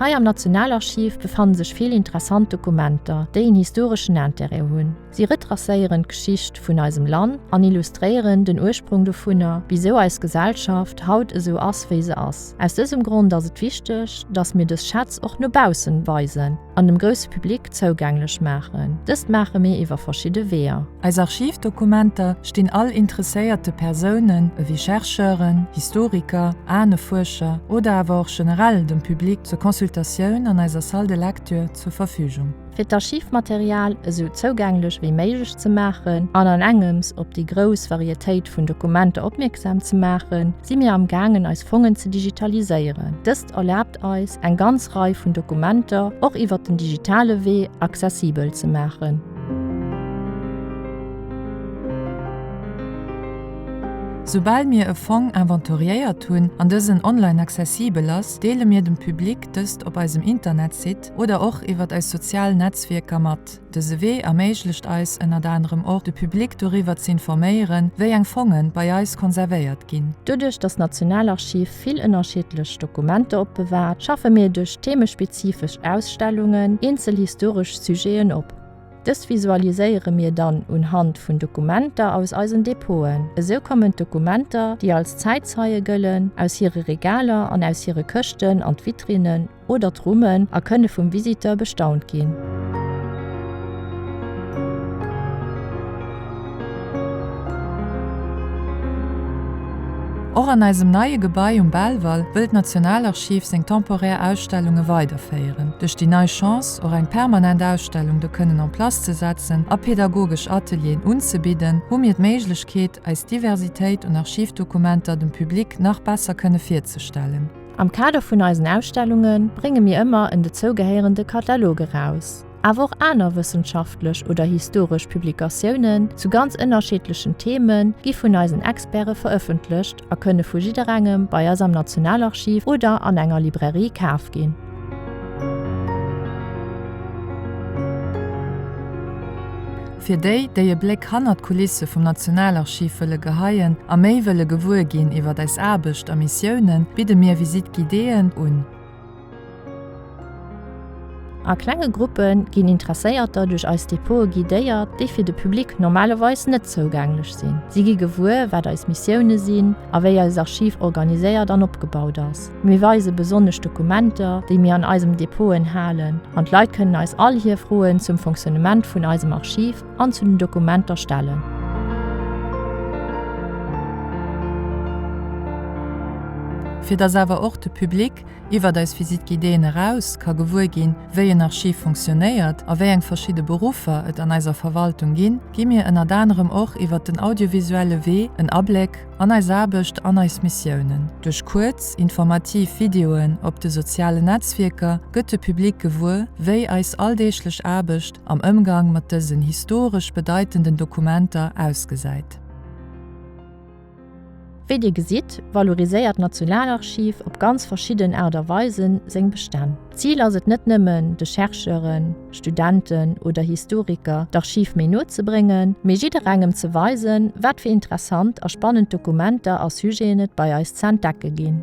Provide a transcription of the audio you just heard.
Hei am Nationalarchiv befanne sech vill interessant Dokumenter, déi en historeschen Intérêt hunn. Si retracéieren d'Geschicht vun eisem Land an illustréieren den Ursprong dovunner, wisou eis Gesellschaft haut esou ass, wéi se ass. Aus dësem Grond ass et wichteg, dass mir dës Schätz och no baussen weisen an dem grousse Public zougänglech maachen. Dëst maache mir iwwer verschidde Weeër. Eis Archivdokumenter stinn all interesséierte Persounen, ewéi Chercheuren, Historiker, Ahnefuerscher oder awer och generell dem Public zur Consultatioun an eiser Salle de lecture zur Verfügung. Fir d'Archivmaterial esou zougänglech wéi méiglech ze maachen an an engems op déi grouss Varietéit vun Dokumenter opmierksam ze maachen, si mir am gaangen eis Fongen ze digitaliséieren. Dëst erlaabt eis, eng ganz Rei vun Dokumenter och iwwert den digitale Wee accessibel ze maachen. Soubal mir e Fong inventoriéiert hunn an dësen online accessibel ass, deele mir dem Public dëst op eisem Internetsite oder och iwwert eis sozial Netzwierker mat. Dëse Wee erméiglecht eis ënnert anerem och, de Public doriwwer ze informéieren, wéi eng Fonge bei eis konservéiert ginn. Doduerch dass d'Nationalarchiv vill ënnerschiddlech Dokumenter opbewaart, schaffe mir duerch themespezifesch Ausstellungen eenzel historesch Sujeten op. Dës visualiséiere mir dann un Hand vun Dokumenter aus eisen Depoten. Esou kommen d'Dokumenter, déi als Zäitzeie gëllen, aus hire Regaler an aus hire Këschten an d'Vitrinnen oder d'Rummen a kënne vum Visiteur bestaunt ginn. Och an eisem neie Gebai um Belval wëll d'Nationalarchiv seng temporär Ausstellunge weiderféieren. Duerch déi nei Chance, och eng permanent Ausstellung do kënnen en place ze setzen a pedagogesch Atelieren unzebidden, hu mir d'Méiglechkeet, eis Diversitéit un Archivdokumenter dem Public nach besser kënne virzestellen. Am Kader vun eisen Ausstellunge brénge mir ëmmer en dozougehéierende Katalog eraus. Awer och aner wëssenschaftlech oder historesch Publikatiounen zu ganz ënnerschiddlechen Theme gi vun eisen Experte verëffentlecht a kënne vu jidderengem bei eis am Nationalarchiv oder an enger Librairie kaf ginn. Fir déi, déi e Bléck hannert d'Kulisse vum Nationalarchiv wëlle geheien a méi wëlle gewuer ginn iwwert eis Aarbecht a Missiounen, bidde mir Visite guidéeën un. A klenge Gruppe ginn Interesséierter duerch eis Depote guidéiert, déi fir de Public normalerweis net zougänglech sinn. Si gi gewuer, wat eis Missioune sinn a wéi eist Archiv organiséiert an opgebaut ass. Mir weise besonnesch Dokumenter, déi mir an eisem Depoten halen, an d'Leit kënnen eis all hir Froen zum Fonctionnement vun eisem Archiv an zu den Dokumenter stellen. Fir dass awer och de Public iwwert eis Visite guidéeën eraus ka gewuer ginn, wéi en Archiv fonctionnéiert a wéi eng verschidde Beruffer et an eiser Verwaltung ginn, gi mir ënnert anerem och iwwert den audiovisuelle Wee en Abléck an eis Aarbecht an eis Missiounen. Duerch kuerz, informativ Videoen op de sozialen Netzwierker gëtt de Public gewuer, wéi eis alldeeglech Aarbecht am Ëmgang mat dësen historesch bedeitenden Dokumenter ausgesäit. Wéi Dir gesitt, valoriséiert d'Nationalarchiv op ganz verschidden Aart a Weisen seng Bestänn. D'Zil ass et net nëmmen, de Chercheuren, Studenten oder Historiker d'Archiv méi no ze bréngen, mee jidderengem ze weisen, wat fir interessant a spannend Dokumenter a Sujeten et bei eis ze entdecke ginn.